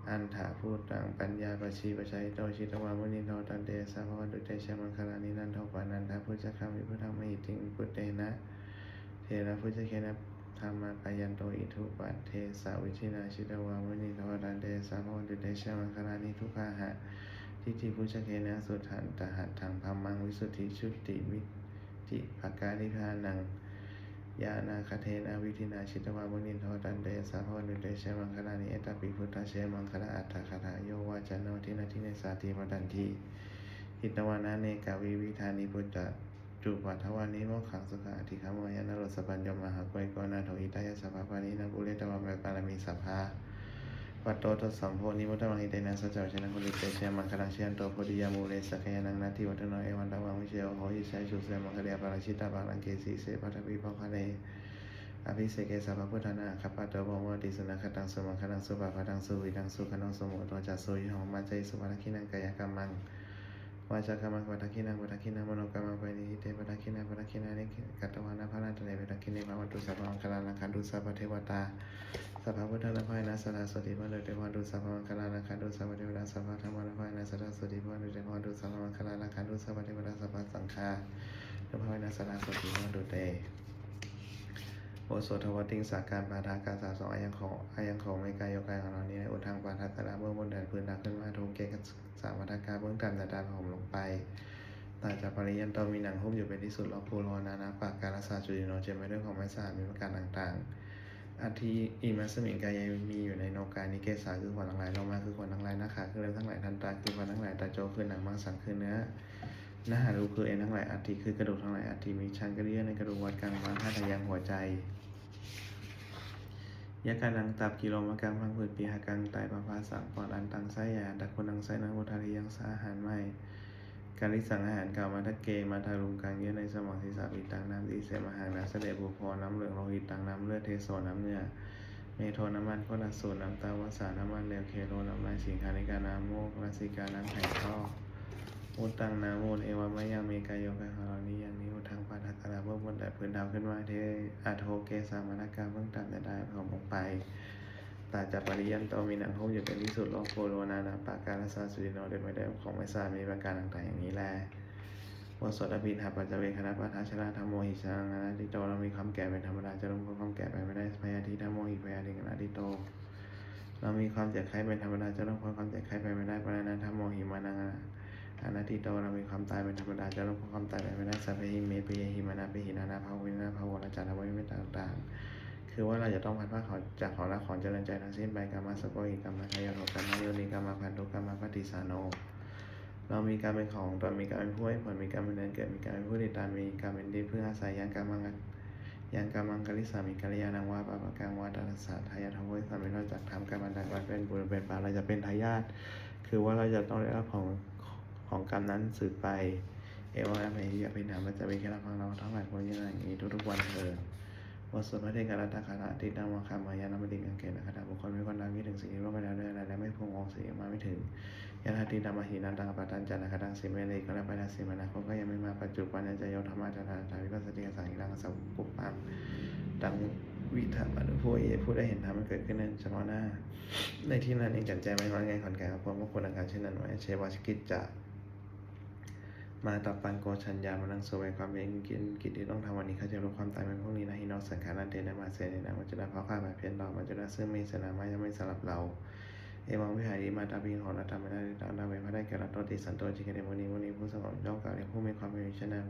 andhabhūtaṃ paññāpadīpajalito jitavā munindo tantejasā bhavatu te jayamaṅgalāni. Nandopanandabhujagaṃ vibudhaṃ mahiddhiṃ puttena therabhujagena damāpayanto iddhūpadesavidhinā jitavā munindo tantejasā bhavatu te jayamaṅgalāni. Duggāhadiṭṭhibhujagena sudaṭṭhahatthaṃ brahmaṃ visuddhijutimi ddhibakābhidhānaṃ ñāṇāgadena vidhinā jitavā munindo tantejasā bhavatu te jayamaṅgalāni. Etāpi buddhajayamaṅgalaaṭṭhagāthā yo vācano dinadine sarate matandī hitvānanekavividhāni cupaddavāni mokkhaṃ sukhaṃ adhigameyya naro sapañño. Mahākāruṇiko nātho hitāya sabbapāṇinaṃ pūretvā me pāramī sabbā patto sambodhimuttamaṃ etena saccavajjena hotu te jayamaṅgalaṃ. Jayanto bodhiyā mūle sakyānaṃ nandivaḍḍhano evaṃ tvaṃ vijayo hohi jayassu jayamaṅgale aparājitapallaṅke sīse paṭhavipokkhare abhiseke sabbabuddhānaṃ aggappatto pamodati. Sunakkhattaṃ sumaṅgalaṃ supabhātaṃ suhuṭṭhitaṃ sukhaṇo sumuhutto ca suyiṭṭhaṃ brahmacārisu padakkhiṇaṃ kāyakammaṃ vācākammaṃ padakkhiṇaṃ padakkhiṇaṃ manokammaṃ paṇidhī te padakkhiṇā padakkhiṇāni katvāna labhantatthe padakkhiṇe. Bhavatu sabbamaṅgalaṃ rakkhantu sabbadevatā sabbabuddhānubhāvena sadā sotthī bhavantu te. Bhavatu sabbamaṅgalaṃ rakkhantu sabbadevatā sabbadhammānubhāvena sadā sotthī bhavantu te. Bhavatu sabbamaṅgalaṃ rakkhantu sabbadevatā sabbasaṅghānubhāvena sadā sotthī bhavantu te. บทสวดทวติงสาการปาฐกถาสอง อายังของ อายังของเมกายโยกายของเรานี้ Uddhaṃ pādatalā เบื้องบนแดนพื้นเท้าขึ้นมา Adho kesamatthakā เบื้องต่ำแต่ดายผมลงไป Tacapariyanto มีหนังหุ้มอยู่เป็นที่สุด Lokuttaro nānappakārassa suciṇṇo เต็มไปด้วยของไม่สะอาดมีประการต่างๆ Atthi imasmiṃ kāye มีอยู่ในโนกายนี้ Kesā คือผมทั้งหลาย Lomā คือขนทั้งหลาย Nakhā คือเล็บทั้งหลาย Dantā คือฟันทั้งหลาย Taco คือหนัง Maṃsaṃ คือเนื้อ Nahārū คือเอ็นทั้งหลาย Aṭṭhī คือกระดูกทั้งหลาย Aṭṭhimiñjaṃ คือเยื่อในกระดูก Vakkaṃ ม้าม Hadayaṃ หัวใจ Yakanaṃ ตับ Kilomakaṃ พังผืด Pihakaṃ ไต Pabhāsaṃ ปอด Antaṃ ไส้ใหญ่ Antaguṇaṃ ไส้น้อย Udariyaṃ อาหารใหม่ Kalisaṃ อาหารเก่า Matthake มาทารุง กลาง เยื่อในสมอง Sīsaṃ ปิตตัง น้ำ Sīse มหัง น้ำเสลด Pubbo น้ำเหลือง Lohitaṃ น้ำเลือด Keso น้ำเหงื่อ Medho น้ำมันข้น Assu น้ำเต้า Vasā น้ำมันเหลว Khelo น้ำลาย Siṅghāṇikā น้ำมูก Lasikā น้ำไขข้อ Muttaṃ น้ำมูตร Evamayaṃ เมกายโยกายของเรานี้อย่างนี้ Uddhaṃ pādatalā เบื้องบนแดนพื้นเท้าขึ้นมา Adho kesamatthakā เบื้องต่ำแต่ดายผมลงไป Tacapariyanto มีหนังหุ้มอยู่เป็นที่สุด Lokuttaro nānappakārassa suciṇṇo เต็มไปด้วยของไม่สะอาดมีประการต่างๆ อย่างนี้แล บทสวดอภิณหปัจจเวกขณปาฐะ Jarādhammomhi jaraṃ anatīto เรามีความแก่เป็นธรรมดา จะล่วงพ้นความแก่ไปไม่ได้ Byādhidhammomhi byādhiṃ anatīto เรามีความเจ็บไข้เป็นธรรมดา จะล่วงพ้นความเจ็บไข้ไปไม่ได้ Maraṇadhammomhi maraṇaṃ anatīto เรามีความตายเป็นธรรมดา จะล่วงพ้นความตายไปไม่ได้ Sabbehi me piyehi manāpehi nānābhāvo vinānābhāvo เราจะละเว้นไม่ต่างๆ คือว่าเราจะต้องพลัดพรากจากของรักของเจริญใจทั้งสิ้นไป Kammassakomhi kammadāyādo kammayoni kammabandhu kammapaṭisaraṇo เรามีกรรมเป็นของตน มีกรรมเป็นผู้ให้ผล มีกรรมเป็นแดนเกิด มีกรรมเป็นผู้ติดตาม มีกรรมเป็นที่พึ่งอาศัย Yaṃ kammaṃ yaṃ kammaṃ karissāmi kalyāṇaṃ vā pāpakaṃ vā tassa dāyādo bhavissaṃ เราจักทำกรรมอันใด อันเป็นบุญเป็นบาป เราจะเป็นทายาท คือว่าเราจะต้องได้รับของของกรรมนั้นสืบไป Evaṃ amhehi abhiṇhaṃ pañcavītarabbaṃ เราทั้งหลายควรพิจารณาอย่างนี้ทุกๆวันเถิด บทสวดพระเทกรัตตคาถา Atītaṃ vā kammayya nappaṭikaṅkhe อนาคตบุคคลไม่ควรตามคิดถึงสิ่งที่ล่วงไปแล้วด้วยอะไร และไม่พวงออกสิ่งที่ยังมาไม่ถึง Yadatītaṃ ahīnantaṃ appattañca anāgataṃ สิ่งไม่เป็นอดีตก็ละไปแล้ว สิ่งเป็นอนาคตก็ยังไม่มา Paccuppannañca yo dhammaṃ tattha tattha vipassati asaṃhiraṃ asaṅkuppaṃ taṃ viddhā manubrūhaye ผู้ใดเห็นธรรมอันเกิดขึ้นในเฉพาะหน้า ในที่นั้นเอง จักใจไม่ร้อนง่าย ขวัญแก่ความพวกควรอาการเช่นนั้นไว้ Ajjeva kiccamātappaṃ ko jaññā maraṇaṃ suve ความเพียรกิจที่ต้องทำวันนี้ ข้าจะรู้ความตายเป็นพรุ่งนี้ Na hi no saṅgarantena māsenena maccunā เพราะข้าผัดเพี้ยนต่อมัจจุราช ซึ่งมีเสนามากย่อมไม่สำหรับเรา Evaṃvihārimātāpiṃ ของเราทำไม่ได้ด้วยตน Taṃ ve พระได้แก่เรา Totisaṅto ācikkhate muni มุนีผู้สงบย่อมกล่าวเรียกผู้มีความเพียรอยู่เช่นนั้น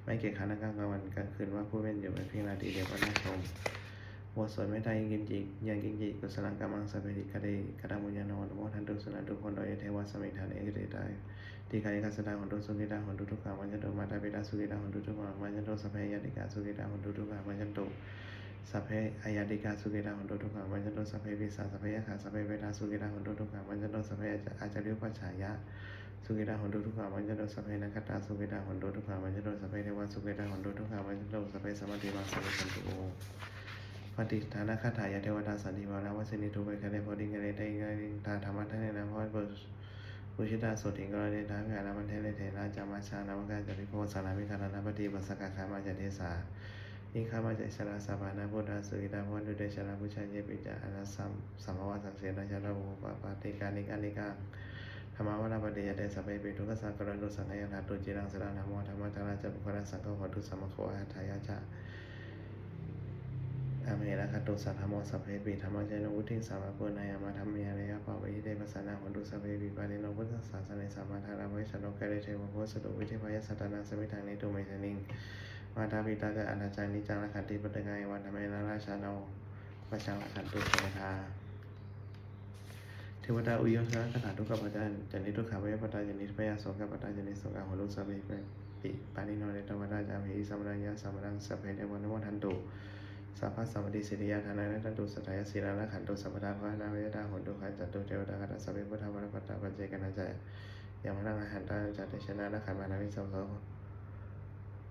ไม่เกียจคร้านทั้งกลางวันกลางคืน ว่าผู้เพียรอยู่เป็นเพียงราตรีเดียวก็น่าชม บทสวดเมตตายังกิญจิ Yaṃ kiñci kusalaṃ kammaṃ sabbehi kālāni kataṃ puññaṃ no anumodantu suṇantu bhonto ye devā asmiṃ ṭhāne adhigatā dīghāyukā sadā hontu sukhitā hontu dukkhā pamuñcantu. Mātāpitā sukhitā hontu dukkhā pamuñcantu. Sabbe ñātikā sukhitā hontu dukkhā pamuñcantu. Sabbe aññātikā sukhitā hontu dukkhā pamuñcantu. Sabbe pisā sabbe yakkhā sabbe petā sukhitā hontu dukkhā pamuñcantu. Sabbe ācariyupajjhāyā sukhitā hontu dukkhā pamuñcantu. Sabbe nakkhattā sukhitā hontu dukkhā pamuñcantu. Sabbe devā sukhitā hontu dukkhā pamuñcantu. Sabbe sampattīnaṃ samijjhantu. Paṭiṭṭhānagāthā. Yā devatā santi vihāravāsinī thūpe ghare bodhighare tahiṃ tahiṃ tā dhammadānena bhavantu pūjitā sotthiṃ karontedha vihāramaṇḍale. Therā ca majjhā navakā ca bhikkhavo saṇhāhi viharantī upāsakā gāmā ca desā nigamā ca issarā sappāṇabhūtā sukhitā bhavantu te. Jalābujā yepi ca aṇḍasambhavā saṃsedajātā upapattidāni anekā dhammavaraṃ paṭicca te sabbepi dukkhassa karontu saṅkhayaṃ. Ṭhātu ciraṃ sataṃ dhammo dhammaddharā ca puggalā saṅgho hotu samaggo atthāya ca amhe rakkhatu saddhammo. Sabbepi dhammacārino vuḍḍhiṃ sampāpuṇeyyāma dhamme ariyappavedite. Pasannā hontu sabbepi pāṇino buddhasāsane sammā dhāraṃ pavecchanto kāle devo pavassatu. Vuḍḍhibhāvāya sattānaṃ samiddhaṃ netu medaniṃ. Mātā pitā ca atrajaṃ niccaṃ rakkhanti puttakaṃ evaṃ dhammena rājāno pajaṃ rakkhantu sabbadā. Devatāuyyojanagāthā. Dukkhappattā ca niddukkhā bhayappattā ca nibbhayā sokappattā ca nissokā hontu sabbepi pāṇino. Ettāvatā ca amhehi sambhataṃ puññasampadaṃ sabbe devānumodantu sabbasampattisiddhiyā. Dānaṃ dadantu saddhāya sīlaṃ rakkhantu sabbadā bhāvanābhiratā hontu gacchantu devatāgatā. Sabbe buddhā balappattā paccekānañca yaṃ balaṃ arahantānañca tejena rakkhaṃ bandhāmi sabbaso.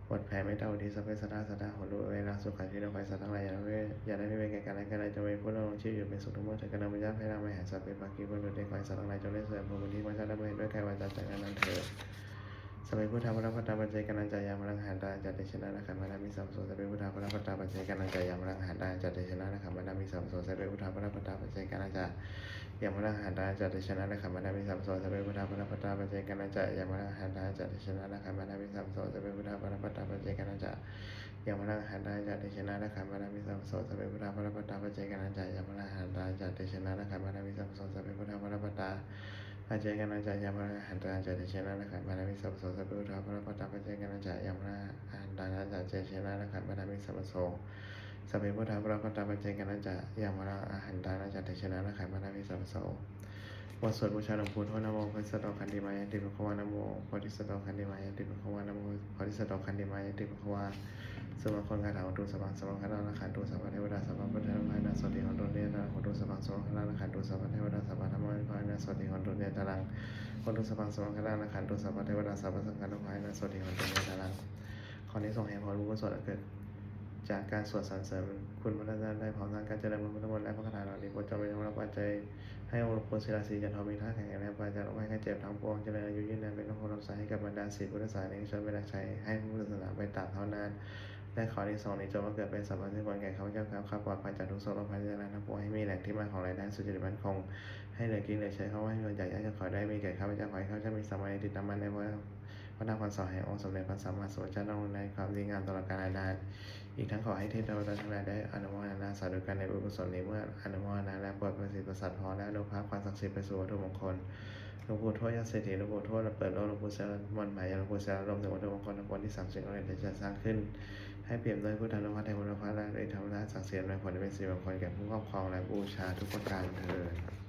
Bot ແຜ່ເມດຕາອຸທິດ Sabbe sattā sadā hontu averā sukhajīvino. ຂໍໃຫ້ສັດທັງຫຼາຍຢ່າໄດ້ມີເວ ຢ່າໄດ້ມີເວນເກດກັນແລະກັນເລີຍ ຈົ່ງມີຜູ້ດຳລົງຊີວິດຢູ່ເປັນສຸກທຸກເມື່ອເທີ້ນ. Kanappuyā bharaṃ mayhaṃ sabbe bhāgī bhavantu te. ຂໍໃຫ້ສັດທັງຫຼາຍຈົ່ງໄດ້ສວຍຜົນບຸນທີ່ພະເຈົ້າໄດ້ບຳເພັນດ້ວຍກາຍວາຈາໃຈງານນັ້ນເທີ້ນ. Sabbe buddhā balappattā paccekānañca yaṃ balaṃ arahantānañca tejena rakkhaṃ bandhāmi sabbaso. Sabbe buddhā balappattā paccekānañca yaṃ balaṃ arahantānañca tejena rakkhaṃ bandhāmi sabbaso. Sabbe buddhā balappattā paccekānañca yaṃ balaṃ arahantānañca tejena rakkhaṃ bandhāmi sabbaso. Sabbe buddhā balappattā paccekānañca yaṃ balaṃ arahantānañca tejena rakkhaṃ bandhāmi sabbaso. Sabbe buddhā balappattā paccekānañca yaṃ balaṃ arahantānañca tejena rakkhaṃ bandhāmi sabbaso. Sabbe buddhā balappattā paccekānañca yaṃ balaṃ arahantānañca tejena rakkhaṃ bandhāmi sabbaso. Sabbe buddhā balappattā paccekānañca yaṃ balaṃ arahantānañca tejena rakkhaṃ bandhāmi sabbaso. Sabbe buddhā balappattā paccekānañca yaṃ balaṃ arahantānañca tejena rakkhaṃ bandhāmi sabbaso. Sabbe buddhā balappattā paccekānañca yaṃ balaṃ arahantānañca tejena rakkhaṃ bandhāmi sabbaso. บทสวดบูชาหลวงปู่ทวด Namo bodhisatto āgantimāya iti bhagavā. Namo bodhisatto āgantimāya iti bhagavā. Namo bodhisatto āgantimāya iti bhagavā. สุมงคลคาถา Hotu sabbaṃ sumaṅgalaṃ rakkhantu sabbadevatā sabbabuddhānubhāvena sotthī hontu nirantaraṃ. Hotu sabbaṃ sumaṅgalaṃ rakkhantu sabbadevatā sabbadhammānubhāvena sotthī hontu nirantaraṃ. Hotu sabbaṃ sumaṅgalaṃ rakkhantu sabbadevatā sabbasaṅghānubhāvena sotthī hontu nirantaraṃ. ขออานิสงส์แห่งผลบุญกุศลอันเกิดจากการสวดสรรเสริญคุณพระรัตนตรัย พร้อมทั้งการเจริญพระพุทธมนต์และพระคาถาเหล่านี้ โปรดจงเป็นกำลังปัจจัยให้องค์หลวงปู่ศิลา สิริจันโท มีธาตุแข็งแรงในปัจจัยโลกภัยไข้เจ็บทั้งปวง เจริญอายุยืนนาน เป็นโภคทรัพย์ให้กับบรรดาศิษย์พุทธศาสนิกชน เป็นหลักชัยให้พุทธศาสนาไปตราบเท่านาน และขออานิสงส์นี้จงบังเกิดเป็นสรรพสิ่งควรแก่ข้าพเจ้า แคล้วคลาดปลอดภัยจากทุกข์โศกโรคภัยอันตรายทั้งปวง ให้มีแหล่งที่มาของรายได้สุจริตมั่นคง ให้เหลือกินเหลือใช้ เข้าวัดให้หมด อยากยากจนขอได้มีแก่ข้าพเจ้า ขอให้ข้าพเจ้ามีสัมมาทิฏฐิตั้งมั่นในพระ พระธรรมคำสอนแห่งองค์สมเด็จพระสัมมาสัมพุทธเจ้า ดำรงในความดีงามตลอดกาลนาน อีกทั้งขอให้เทพเทวดาทั้งหลายได้อนุโมทนาสาธุการในบุญกุศลนี้ เมื่ออนุโมทนาแล้วโปรดประสิทธิ์ประสาทพรและอนุภาพความศักดิ์สิทธิ์ไปสู่วัตถุมงคล หลวงปู่ทวดยอดเศรษฐี หลวงปู่ทวดเปิดโลก หลวงปู่ศิลามนต์มหาญาณ หลวงปู่ศิลาลม ถึงวัตถุมงคลทั้งปวงที่สามสิ่งเหล่านี้ได้จัดสร้างขึ้น ให้เปี่ยมด้วยพุทธานุภาพ เทวานุภาพ และฤทธานุภาพศักดิ์สิทธิ์ อำนวยผลให้เป็นสิริมงคลแก่ผู้ครอบครองและบูชาทุกประการเทอญ